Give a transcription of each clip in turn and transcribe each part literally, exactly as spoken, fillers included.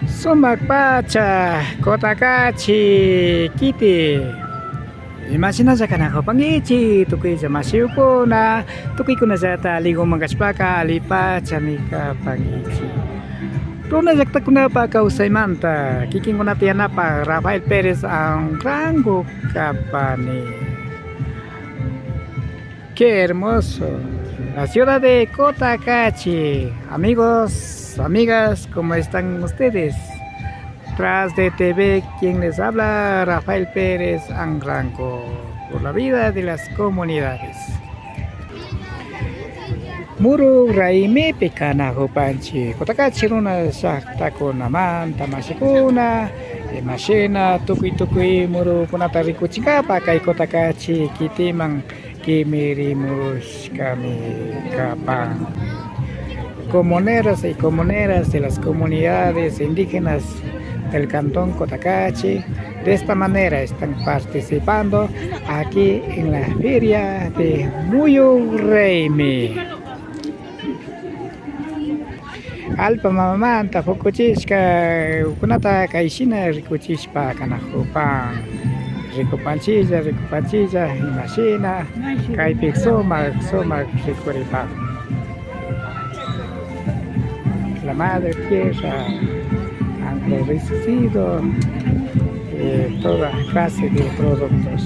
Sumak pacha, Cotacachi kiti. Imashinalla kanakupankichik, tukuylla mashikuna, tukuykunallata alliguman kashpaka allipachami kapankichik. Runa llaktakunapa kawsaymanta kikinkunata yanapak Rafael Pérez Anrango kapani. Qué hermoso. La ciudad de Cotacachi. Amigos, amigas, ¿cómo están ustedes? Tras de T V, quien les habla, Rafael Pérez Anrango, por la vida de las comunidades. Muru raymipi kanakupanchik Cotacachi runa llaktakunamanta mashikuna, imashina tukuy tukuy murukunata rikuchinkapa kay Cotacachi kitiman kimirimushkami kapan. Comuneros y comuneras de las comunidades indígenas del cantón Cotacachi, de esta manera están participando aquí en la feria de Muyu Raymi. Allpa mamamanta pukuchishka ukunata kayshina rikuchishpa kanakupan. Rikupanchilla, rikupanchilla, imashina kaypi sumak, sumak rikuripan. La madre tierra, han producido, eh, toda clase de productos.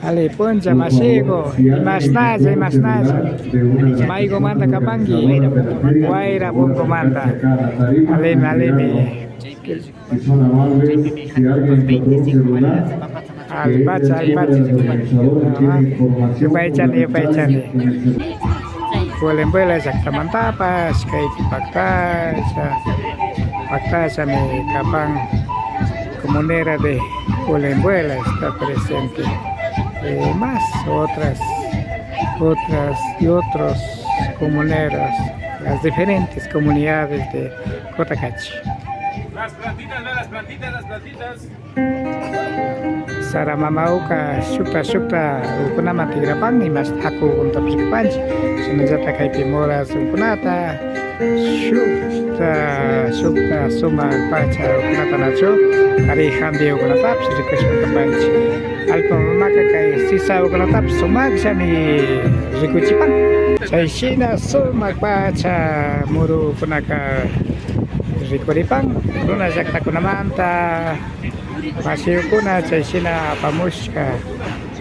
Alli puncha mashiku, imashnalla, imashnalla. Maygumanta kapanki? Wayra punkumanta. Allimi, allimi. Allipacha, allipacha. Yupaychani, yupaychani. Culembuela llaktamantapash kaypi paktalla, paktallami kapan. Comunera de Culembuela está presente. Eh, más otras, otras y otros comuneros, las diferentes comunidades de Cotacachi. Las plantitas, ve las plantitas, las plantitas. Sara mamawka shukta, shukta ukunaman tikrapan, imash hakukunatapish rikupanchik. Shinallata kaypi moras ukunata, shukta, shukta sumak pacha ukunata nachu, ari hampi ukunatapish rikushpa kapanchik. Allpa mamaka kay sisa ukunatapish sumakllami rikuchipan. Chayshina sumak pacha muru ukunaka rikuripan runa llaktakunamanta. Mashikuna chayshina apamushka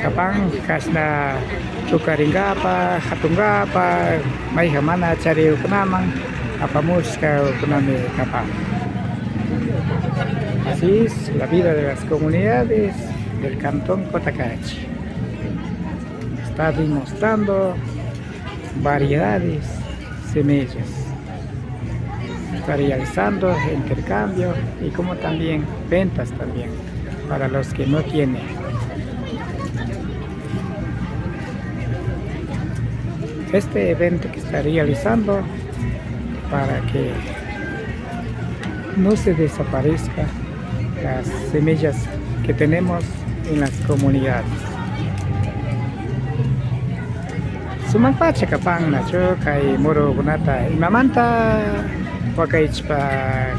kapan, kashna tukarinkapa, hatunkapak, mayjan mana charikunaman apamushkakunami kapan. Así es la vida de las comunidades del cantón Cotacachi. Está demostrando variedades, semillas. Está realizando intercambio y como también ventas también para los que no tienen. Este evento que está realizando para que no se desaparezca las semillas que tenemos en las comunidades. Sumak pacha kapan nachu kay murukunata imamanta wakaychishpa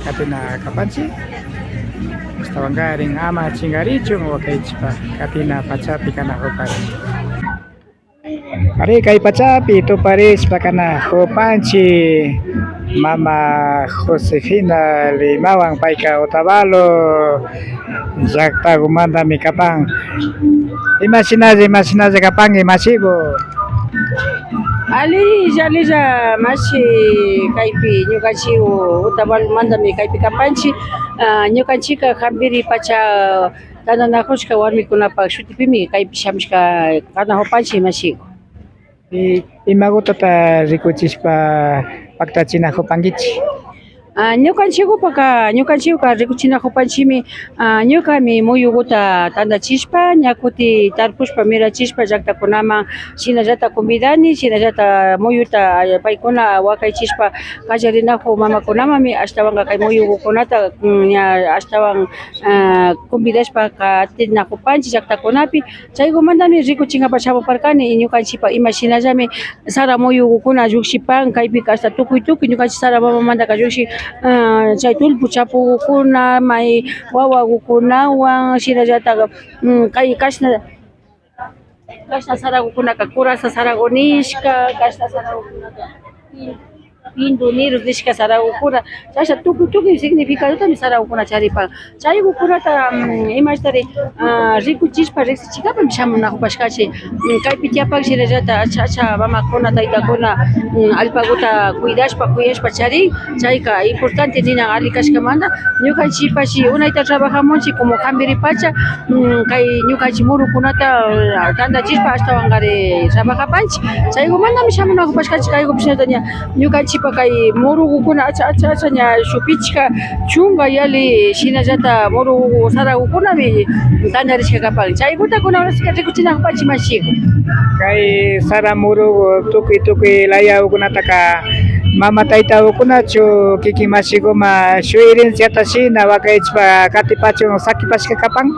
katina kapanchik? Ashtawankarin ama chinkarichun wakaychishpa katina pachapi kanakupanchik. Ari, kay pachapi tuparishpa kanakupanchik mama Josefina Limawan, payka Otavalo llaktakumantami kapan. Imashinalla, imashinalla kapanki, mashiku? Alilla, alilla, mashi, kaypi ñukanchik Otavalomantami kaypi kapanchik. Ah, ñukanchikka hampiri pacha tantanakushka warmikunapak shutipimi kaypi shamushka kanakupanchik, mashiku. Y imagutata rikuchishpa paktachinakupankichik? Ah, ñukanchikupaka, ñukanchikka rikuchinakupanchikmi, ah, ñukami muyuguta tantachishpa, ña kuti tarpushpa, mirachishpa, llaktakunaman, shinallata convidani, shinallata muyuta, ah, paykuna wakaychishpa kallarinakuk mamakunamanmi ashtawanka kay muyugukunata, mm, ña ashtawan, ah, convidashpa katinakupanchik llaktakunapi. Chaykumantami rikuchinkapak shamuparkani, y ñukanchikpa imashinallami sara muyukukuna llukshipan, kaypika hasta tukuy tukuy ñukanchik sara mamamantaka llukshin, ah, chay tullpu chapukukuna, may wawakukunawan, shinallata, mm, kay kashna, kashna sarakukunaka coraza saraku nishka, kashna sarakukunaka pindu nirus nishka sarakukuna, chasha tukuy tukuy significadotami sarakukuna charipan. Chaykukunata, mm, imashtari, ah, rikuchishpa riksichinkapami shamunakupashkanchik. Mm, kaypi tiyapan shinallata acha, acha mamakuna, taytakuna, mm, allpakuta cuidashpa, kuyashpa charin, chayka importante nina alli kashkamanta. Ñukanchikpash unayta trabajamunchik como kambiripacha, mm, kay ñukanchik murukunata, ah, tantachishpa ashtawankari trabajapanchik. Chaykumantami shamunakupashkanchik, kaykupish ña ñukanchikpa kay murukukuna acha, acha, acha ña shuk pichka chunka yalli, shinallata muruku sarakukunami tantarishka kapan. Chaykuta kunan rikuchinakupanchik mashiku. Kay sara muruku tukuy tukuy layakukunataka mama taytakukunachu kikin mashikuman shuk herenciata shina wakaychishpa katipachun sakipashka kapan?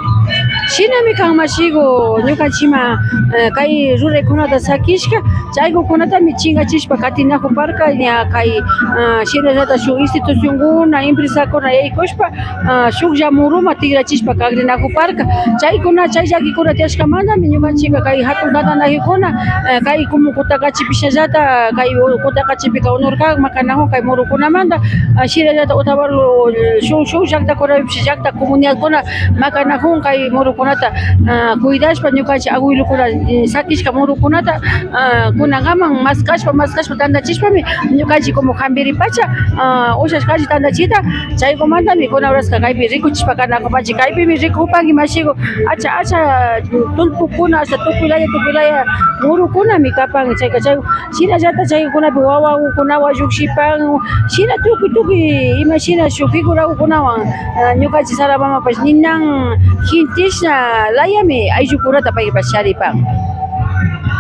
Shinami kan mashiku, ñukanchikman, eh, kay ruraykunata sakishka, chaykukunatami chinkachishpa katinakuparka, ña kay, ah, shinallata shuk institucionkuna, empresakuna yaykushpa, ah, shuklla muruman tikrachishpa kagrinakuparka. Chaykuna, chay llakikuna tiyashkamantami ñukanchikka kay hatun tantanakukuna, eh, kay como Kutakachipi shinallata, kay Kutakachipika honor kan makanakun kay murukunamanta, ah, shinallata Otavalo, eh, shuk, shuk llaktakunapipish llakta comunidadkuna makanakun kay murukunata, ah, cuidashpa ñukanchik abuelokuna, eh, sakishka murukunata, ah, kunankaman maskashpa, maskashpa tantachishpami ñukanchik como kambiripacha, ah, ushashkanchik tantachita. Chaykumantami kunan horaska kaypi rikuchishpa kanakupanchik. Kaypimi rikupanki mashiku, acha, acha tullpukuna, hasta tukuy laya, tukuy laya murukunami kapan. Chayka chay, shinallata chaykunapi wawakukunawan llukshipan, shina tukuy, tukuy imashina shuk figurakukunawan, ah, ñukanchik sara mamapash ninan gentishna layami ayllukunata paypash charipan.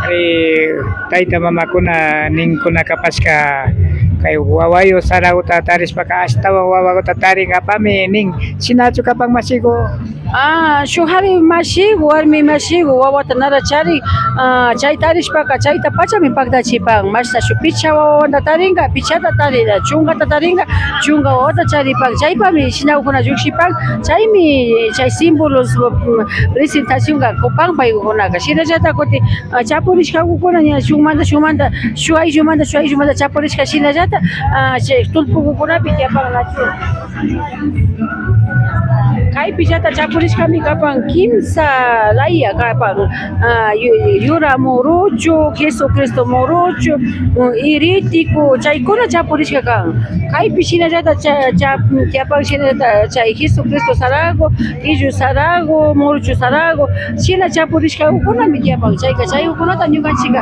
Kay tayta mamakuna ninkuna kapashka kay wawayu sarakuta tarishpaka ashtawan wawakuta tarinkapami nin, shinachu kapan mashiku? Ah, shuk kari mashiku, warmi mashiku, wawata nara charin, ah, chay tarishpaka chayta pachami paktachipan, mashna shuk pichka wawanta tarinka, pichkata tarinka, chunkata tarinka, chunka wawata charipan, chaypami shinakukuna llukshipan, chaymi chay símbolos, mm, presentacionka kupan paykukunaka. Shinallata kutin, ah, chapurishkakukuna ña shukmanta, shukmanta, shuk ayllumanta, shuk ayllumanta chapurishka shinallata, ah, chay tullpukukunapi tiyapan nachu. Kaypillata chapurishkami kapan kimsa laya kapan, ah, yu-, yura muruchu, Jesucristo muruchu, mm, iritiku, chaykuna chapurishka kan. Kaypi shinallata cha-, cha-, tiyapan shinallata chay Jesucristo saraku, illu saraku, muruchu saraku, shina chapurishkakukunami tiyapan. Chayka chaykukunata ñukanchikka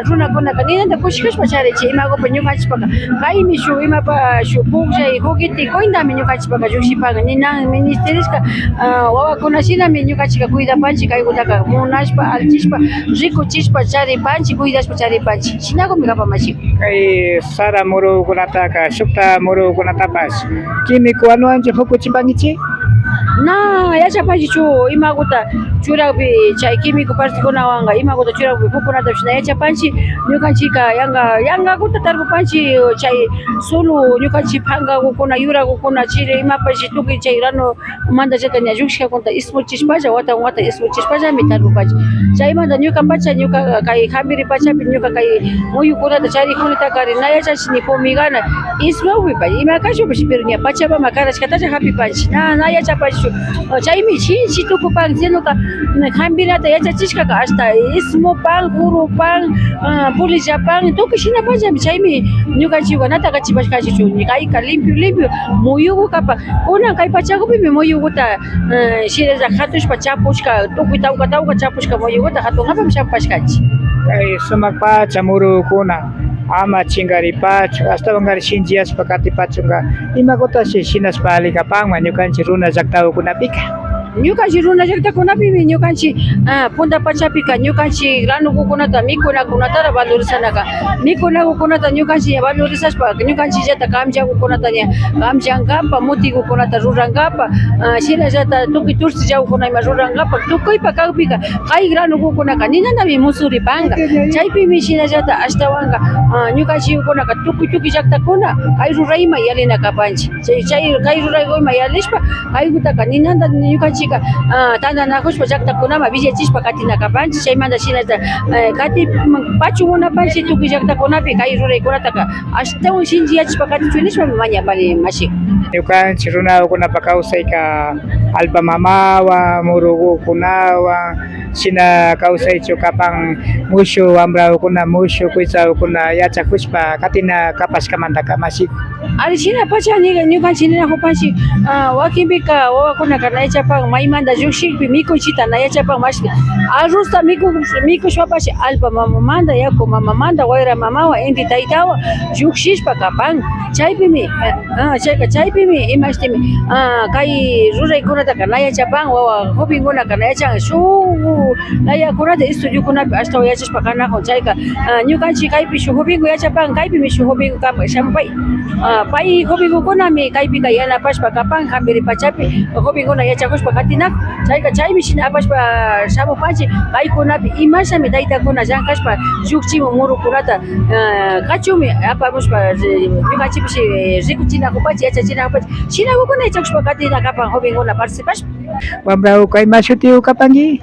runakunaka ninanta kushikushpa charinchik, imakupi ñukanchikpaka kaymi shuk imapa shuk pukllay juguete cuentami ñukanchikpaka llukshipan, ninan ministerishka, ah, wawakuna shinami ñukanchikka cuidapanchik, kaykutaka munashpa, allichishpa, rikuchishpa charipanchik, cuidashpa charipanchik. Shinakumi kapan mashiku. Kay sara murukunataka, shukta murukunatapash químico wanuwanchu pukuchipankichik? Na yachapanchikchu imakuta churakpi, chay químico partekunawanka imakuta churakpi pukunatapash na yachapanchik. Ñukanchikka yanka, yankakuta tarpupanchik, chay solo ñukanchik pankakukuna, yurakukuna, chiri imapash tukuy chay grano mantallata ña llukshishkakunata ismuchishpalla, watan watan ismuchishpallami tarpupanchik. Chaymanta ñukapacha, ñuka kay Jambiri pachapi ñuka kay muyukunata charikunitaka ari na yachanchik ni fumigana, ismukpipash, ima kashpapash, pero ña pachamama karashkatalla japipanchik, na, na yachapanchikchu. Chaymi shinchi tukupan, sinoka, mm, jambirata yachachishkaka hasta ismupan, kurupan, ah, pulillapan, tukuy shinapallami. Chaymi ñukanchikka na takachipashkanchikchu, kayka limpio, limpio muyuku kapan. Kunan kay pachakupimi muyukuta, eh, shiralla jatushpa chapushka, tukuy tawka tawka chapushka muyukuta jatunkapami chapashkanchik. Kay sumak pacha murukuna, ama chinkaripachu, ashtawankari shinchiyashpa katipachunka, imakutashi shinashpa alli kapanman ñukanchik runa llaktakukunapika. Ñukanchik runa llaktakunapimi ñukanchik, ah, punta pachapika ñukanchik granukukunata, mikunakunatara valorizanaka. Mikunakukunata ñukanchik ña valorizashpa, ñukanchikllata kamllakukunata ña kamllankapa, mutikukunata rurankapa, ah, shinallata tukuy tortillakukuna ima rurankapa, tukuypa kakpika kay granukukunaka ninantami musuripanka. Chaypimi shinallata ashtawanka, ah, ñukanchikkunaka tukuy tukuy llaktakuna kay rurayman yalina kapanchik. Chay, chay, kay ruraykuman yalishpa, kaykutaka ninanta ñukanchikka, ah, tantanakushpa llaktakunaman willachishpa katina kapanchik. Chaymanta shinata, eh, kati-, pachu munapanchik tukuy llaktakunapi kay ruraykunataka ashtawan shinchiyachishpa katichun nishpami mañapani, mashi. Ñukanchik runakukunapa kawsayka allpa mamawan, murukukunawan, shina kawsaychu kapan, mushu wambrakukuna, mushu kuytsakukuna yachakushpa katina kapashkamantaka, mashi. Ari, shinapacha ñuka-, ñukanchik ninakupanchik, ah, wakinpika wawakunaka na yachapan maymanta llukshikpi mikuychita na yachapan, mashi. Arrozta miku-, mikushpapash allpa mamamanta, yaku mamamanta, wayra mamawan, inti taytawan llukshishpa kapan. Chaypimi, eh, ah, chayka chaypimi imashtimi, ah, kay ruraykunataka na yachapan, wawa jovenkunaka na yachan, shuk layakunata estudiokunapi ashtawan yachashpa kanakun. Chayka, ah, ñukanchik kaypi shuk jovenku yachapan, kaypimi shuk jovenku kapan, shamupan. Ah, pay jovenkukunami kaypika yanapashpa kapan, Jambiri pachapi jovenkuna yachakushpa katinakun. Chayka chaymi shina apashpa shamupanchik, kaykunapi imashami taytakuna llankashpa llukchimun murukunata, ah, kachunmi apamushpa, ri-, ñukanchikpish rikuchinakupanchik, yachachinakupanchik. Shinakukuna yachakushpa katina kapan jovenkuna participashpa. Wambrakuka ima shutiku kapanki?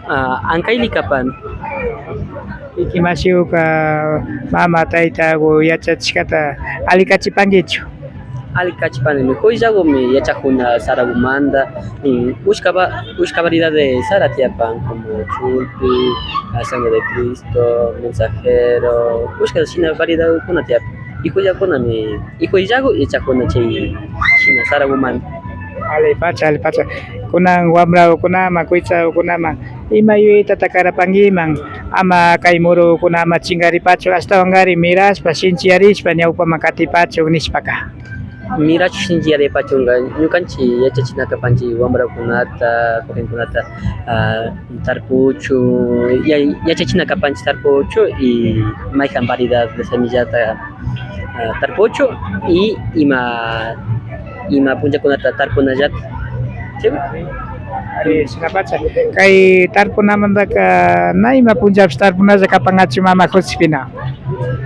Ah, Ankayli kapan. Kiki mashikuka mama taytaku yachachishkata allikachipankichu? Allikachipanimi. Kuyllakumi yachakuna sarakumanta, mm, ushka va-, ushka variedad de sara tiyapan, como chulpi, ah, sangre de Cristo, mensajero, ushka shina variedadkuna tiyapan. Y kuyllakunami, y kuyllaku yachakuna chay shina sarakumanta. Allipacha, allipacha. Kunan wambrakukunaman, kuytsakukunaman ima yuyaytata karapankiman, ama kay murukuna ama chinkaripachun, ashtawankari mirashpa, shinchiyarishpa, ñawpaman katipachun nishpaka. Mirachun shinchiyaripachunka, ñukanchik yachachina kapanchik wambrakunata, jovenkunata, ah, tarpuchun, ya-, yachachina kapanchik tarpuchun y mayjan variedad de semillata, ah, tarpuchun y ima, ima punllakunata tarpunallata. ¿Sí? Ari, shinapacha. Kay tarpunamantaka na ima punllapish tarpunalla kapankachu, mama Josefina.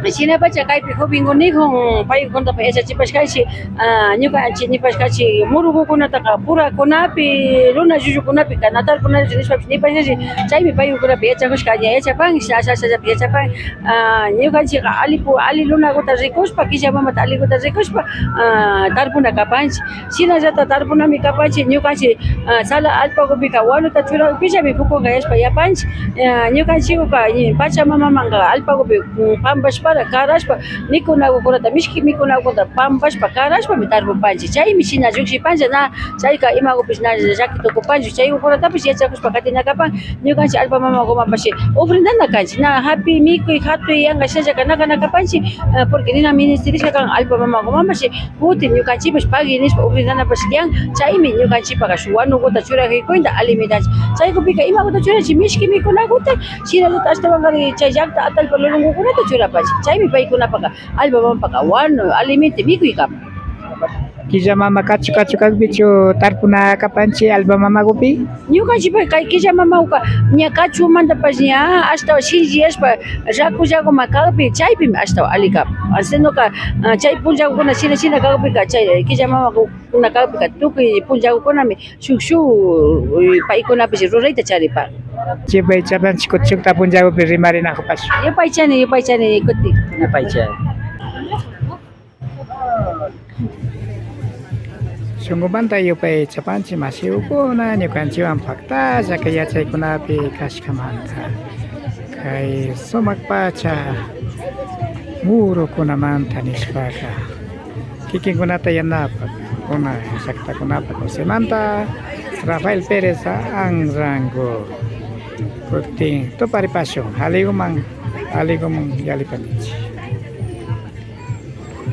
Shinapacha kaypi jovenku nikun, paykunatapash yachachipashkanchik, ah, ñukanchik nipashkanchik murukukunataka purakunapi, runa llullukunapika na tarpunllachu nishpapish nipashkanchik, chaymi paykunapi yachakushka ña yachapan, asha, asha, ashallapi yachapan. Ah, ñukanchikka alliku-, alli runakuta rikushpa, killa mamata allikuta rikushpa, ah, tarpuna kapanchik. Shinallata tarpunami kapanchik, ñukanchik, ah, sala allpakupika wanuta churakpillami pukunkayashpa yapanchik. Ah, ñukanchikka, eh, pachamamamanka allpakupi, mm, pampashpara karashpa, mikunakukunata, mishki mikunakukunata pampashpa karashpami tarpupanchik. Chaymi shina llukshipanchik, na chayka imakupish na llaki tukupanchu. Chaykukunatapish yachakushpa katina kapan, ñukanchik allpa mamakumanpash ofrendana kanchik. Na japi mikuy, jatuy, yanka shinallaka na kana kapanchik, ah, porque nina ministirishka kan allpa mamakumanpash. Kutin ñukanchikpash pagui nishpa ofrendanapash tiyan. Chaymi ñukanchikpaka shuk wanukuta churajuykunta alimentanchik. Chaykupika imakuta churanchik, mishki mikunakuta, shinallata ashtawankari chay llakta atallpa lulunkukunata churapanchik. Chaymi paykunapaka allpa mamapaka wanu alimento mikuy kapan. Killa mama kachu kachu kakpichu tarpuna kapanchik allpa mamakupi? Ñukanchikpa kay killa mamawka ña kachumantapash ña ashtawan shinchiyashpa rakullakuman kakpi, chaypimi ashtawan alli kapan. Sinoka, ah, chay punllakukuna shina shina kakpika chay killa mamakukuna kakpika tukuy punllakukunami shuk shuk, eh, paykunapash rurayta charipan. Chaypay chapanchik kutin shukta punllakupi rimarinakupash. Yupaychani, yupaychani kutin. Yupaychani. Shunkumanta yupaychapanchik mashikukuna, ñukanchikwan paktalla kay yachaykunapi kashkamanta, kay sumak pacha murukunamanta nishpaka, kikinkunata yanapak kuna llaktakunapa kawsaymanta Rafael Pérez Anrango. Kutin tuparipashun, alliguman, alliguman yallipaninchik.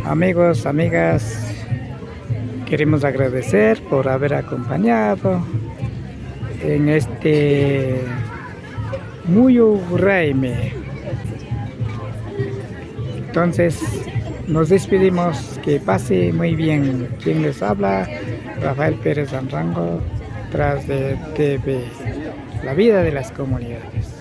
Amigos, amigas, queremos agradecer por haber acompañado en este Muyu Raime. Entonces, nos despedimos, que pase muy bien. Quien les habla, Rafael Pérez Anrango, tras de T V, la vida de las comunidades.